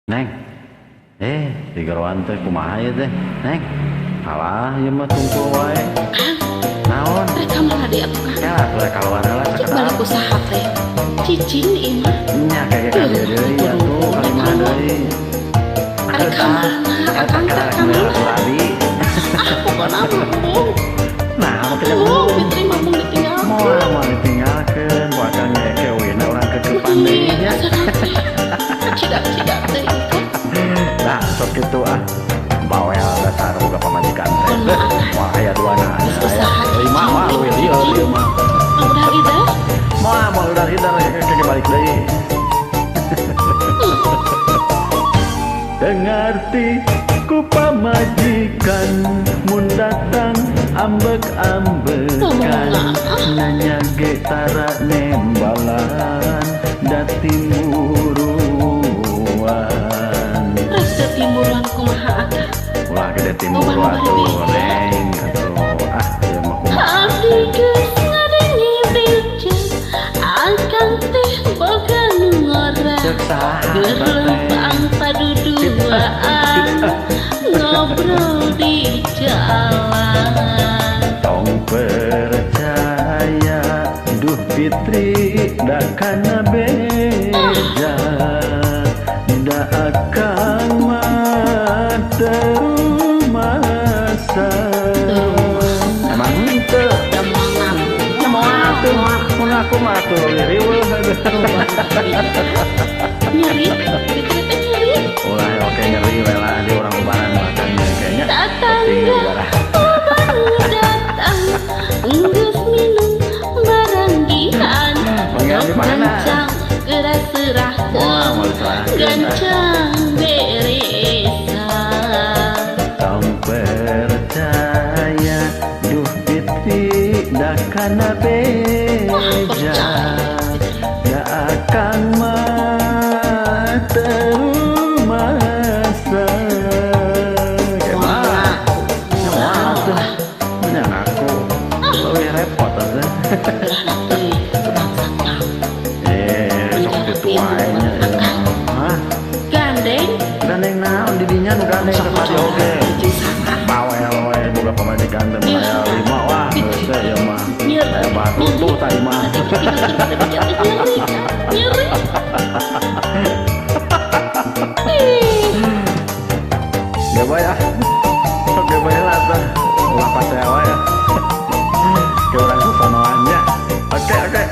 Neng, digeroan teh kumaha ieu teh? Neng, alah ieu mah tungkul wae. Kang, Naon? Rek ka mana deui atuh, Kang? Ya atuh rek kaluar heula Cik sakedap. balik usaha teh. Cicing ieu mah. Nya kaya ka dieu deui atuh, ka imah deui. Arek ka mana? Akang teh ka mana? Ah, pokona mah embung. Nah, make Embung, Fitri mah embung ditinggalkeun. Moal moal ditinggalkeun, ku akang ge kewina urang kekepan deui Ih, nya. asa teh. Cidak-cidak teh kan. Nah, sok kitu ah. Bawel dasar boga pamajikan teh. Kumaha, Akang? Wah, aya duana. Geus usaha Lima wah cicing, leuwih lieur ieu mah. Udah ida. Moal moal udah hidar ke balik deui. Dengarti ku pamajikan mun datang ambek-ambekan nanya ge tara nembalan da timuruan. Rek teu timuruan kumaha, Akang? Ulah gede timuru atuh, Neng, atuh. Ah, ieu mah kumaha. Abdi geus ngadenge beja, Akang teh boga nu ngora. Ceuk saha eta teh? Gerlempang paduduaan, ngobrol di jalan. Tong percaya duh Fitri da kana beja, da akang mah teu masa. Emang henteu? Da moal Moal atuh, mun aku mah atuh leuwih riweuh. Nyeri, Fitri teh nyeri. Ulah oke nyeri we lah di urang ubaran makan kayaknya. Penting Tatangga ubaran. baru datang, geus minum maranggihan. Mangga Sok di mana? gancang geura Moal serahkeun, moal diserahkeun. Gancang beresan. Tong percaya duh Fitri da kana Wah, beja, percaya Fitri. Da akang mah teu masa. Moal Kumaha? ngaku, Moal moal atuh. lah. Nya ngaku. Leuwih repot atuh. Geurahna teuing atuh bangsat mah. Sok kitu wae nya ieu Akang. mah. Hah? Gandeng. Gandeng naon di dinya nu gandeng Sok teh tadi oge. jeung saha? Bawel we boga pamajikan teh mun aya lima wah geus teh ieu mah. Nyeri. Aya batu tuh tah imah. Nyeri, nyeri. Ih. Ge bae ah. Sok ge bae lah tah. Ulah pasea wae ah. Ke urang sosonoan nya. Oke oke.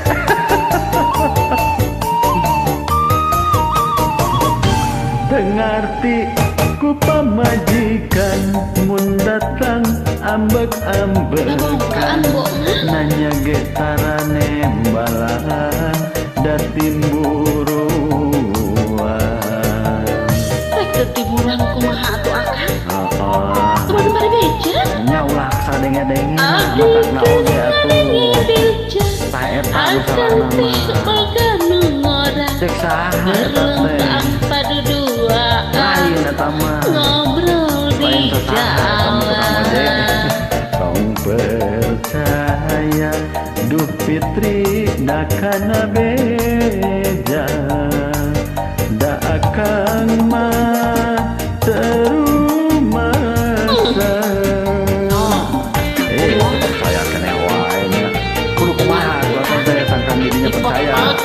Dengarti ku pamajikan mun datang ambek-ambekan Ngabongkaan mbok mah. Nanya ge tara nembalan da timburuan. Rek teu timuruan kumaha atuh, Akang? Heeh. Kumaha bari beja? Nya ulah sadenge-denge Abdi matakna geus oge atuh. ngadenge beja, Tah eta nu Akang salahna teh mah. boga nu ngora. Ceuk saha eta teh? Gerlempang paduduaan, Lain eta mah. ngobrol di Lain sasaha eta mah tukang ojek. jalan. Tong percaya duh Fitri da kana beja, da akang mah teu masa. Teu percaya keneh wae nya. Kudu kumaha ku teh sangkan dirinya percaya.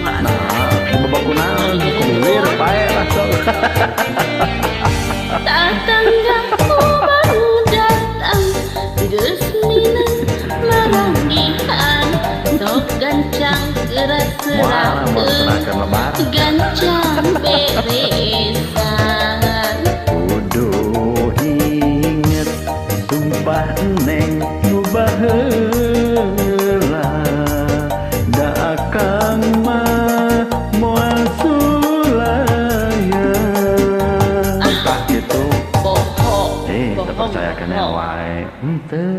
Nah, bebeku naon ku lilir pae lah sok. Tatangga baru datang, geus minum maranggihan. Sok gancang geura Moal moal serahkeun, serahkeun lebar. Gancang beresan. Kudu inget sumpah Neng nu baheula, da akang mah moal sulaya. Tah kitu. Bohong, Teu bohong, percaya keneh bohong. wae. Henteu.